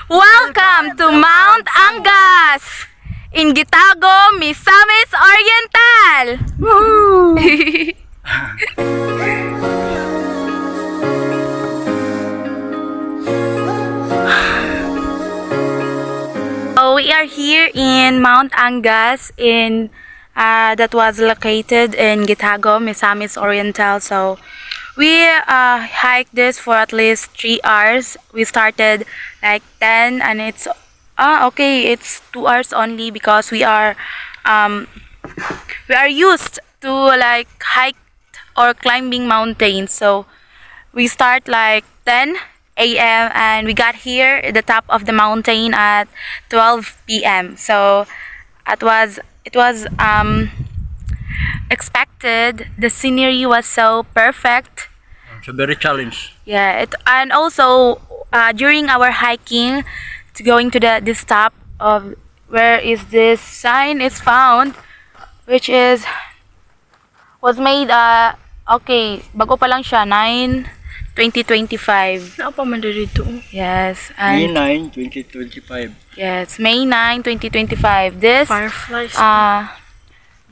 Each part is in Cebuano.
Welcome to Mount Angas in Gitago, Misamis Oriental. So we are here in Mount Angas in that was located in Gitago, Misamis Oriental. So we hiked this for at least 3 hours. We started like 10 and it's okay, it's 2 hours only because um, we are used to like hike or climbing mountains. So we start like 10 a.m. and we got here at the top of the mountain at 12 p.m. So it was expected. The scenery was so perfect. It's a very challenge. Yeah, and also during our hiking to going to the this top of where is this sign is found, which is was made okay, bago pa lang siya, 9 2025. Naa pa man dito. Yes, May and 9, 2025. yes, May 9, 2025. This Fireflies.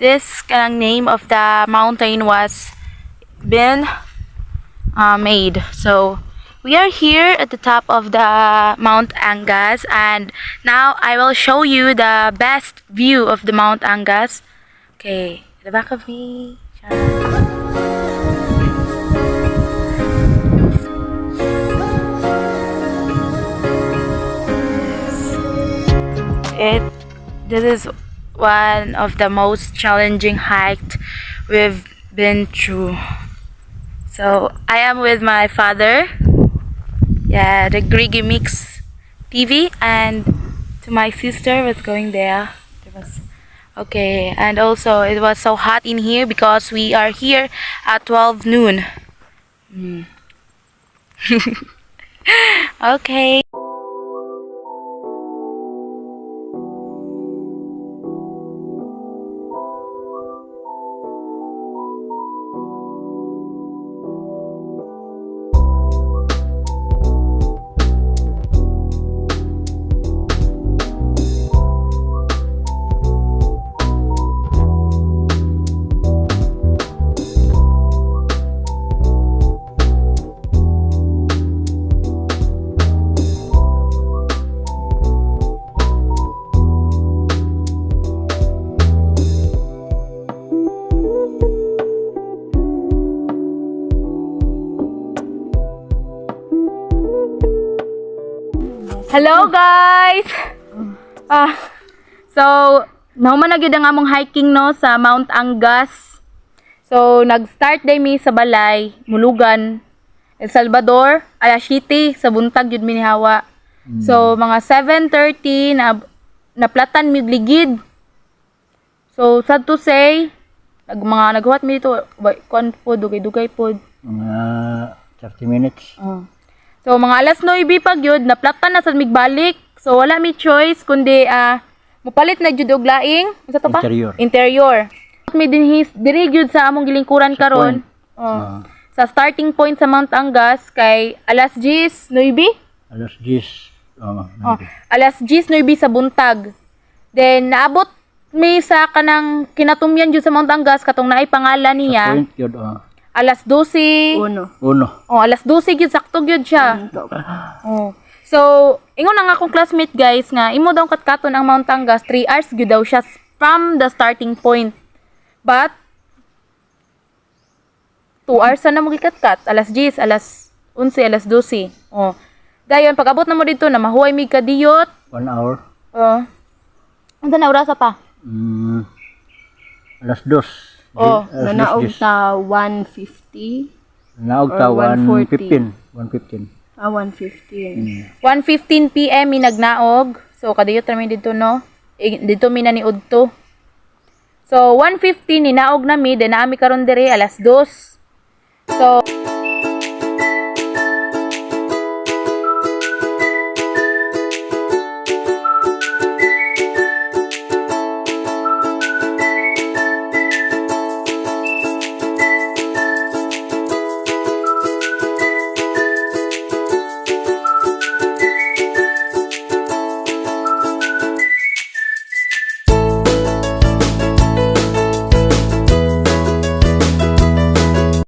This kanang name of the mountain was been made. So we are here at the top of the Mount Angas, and now I will show you the best view of the Mount Angas. Okay, at the back of me. It this is one of the most challenging hike we've been through. So I am with my father, yeah, the Griggy Mix TV, and to my sister was going there. There was okay, and also it was so hot in here because we are here at 12 noon. Okay. Hello guys. Ah, so nahuman na gyud ang among hiking no sa Mount Angas. So nag-start day mi sa balay, Mulugan, El Salvador, alas 7 sa buntag gyud mi nihawa. So mga 7:30 na naplatan mi og ligid. So sad to say, mga naghuwat mi dito, kuan po dugay-dugay pod. Mga 30 minutes. Oh. So mga alas 9 pa gyud naplatan na sa migbalik. So wala mi choice kundi mupalit na jud og laing unsa to pa? Interior. Interior. Mi dinhi diri gyud sa among gilingkuran karon. Point. Oh. Sa starting point sa Mount Angas kay alas 10:09. Alas 10. Oh, Oh, alas 10:09 sa buntag. Then naabot mi sa kanang kinatumyan jud sa Mount Angas katong naay pangalan niya Sa point yun. Oh. alas 12. Uno. Uno. Oh, alas 12 gyud, sakto gyud siya. Oh. So, ingon na nga akong classmate guys nga imo daw katkaton ang Mount Angas, 3 hours gyud daw siya from the starting point. But 2 hours na mo gikatkat, alas 10, alas 11, alas 12. Oh. Dayon pag abot na mo dito na mahuway mig kadiyot. 1 hour. Oh. Unsa na orasa pa? Alas 2. Oh, Alas Nanaog 10. ta 150. Nanaog ta or 1:15. 1:15. Ah, 1:15. 1:15 PM mi nagnaog. So kadiyot ra mi didto no. Didto mi naniud to. So 1:15 ninaog na mi, then naami karon diri alas 2. So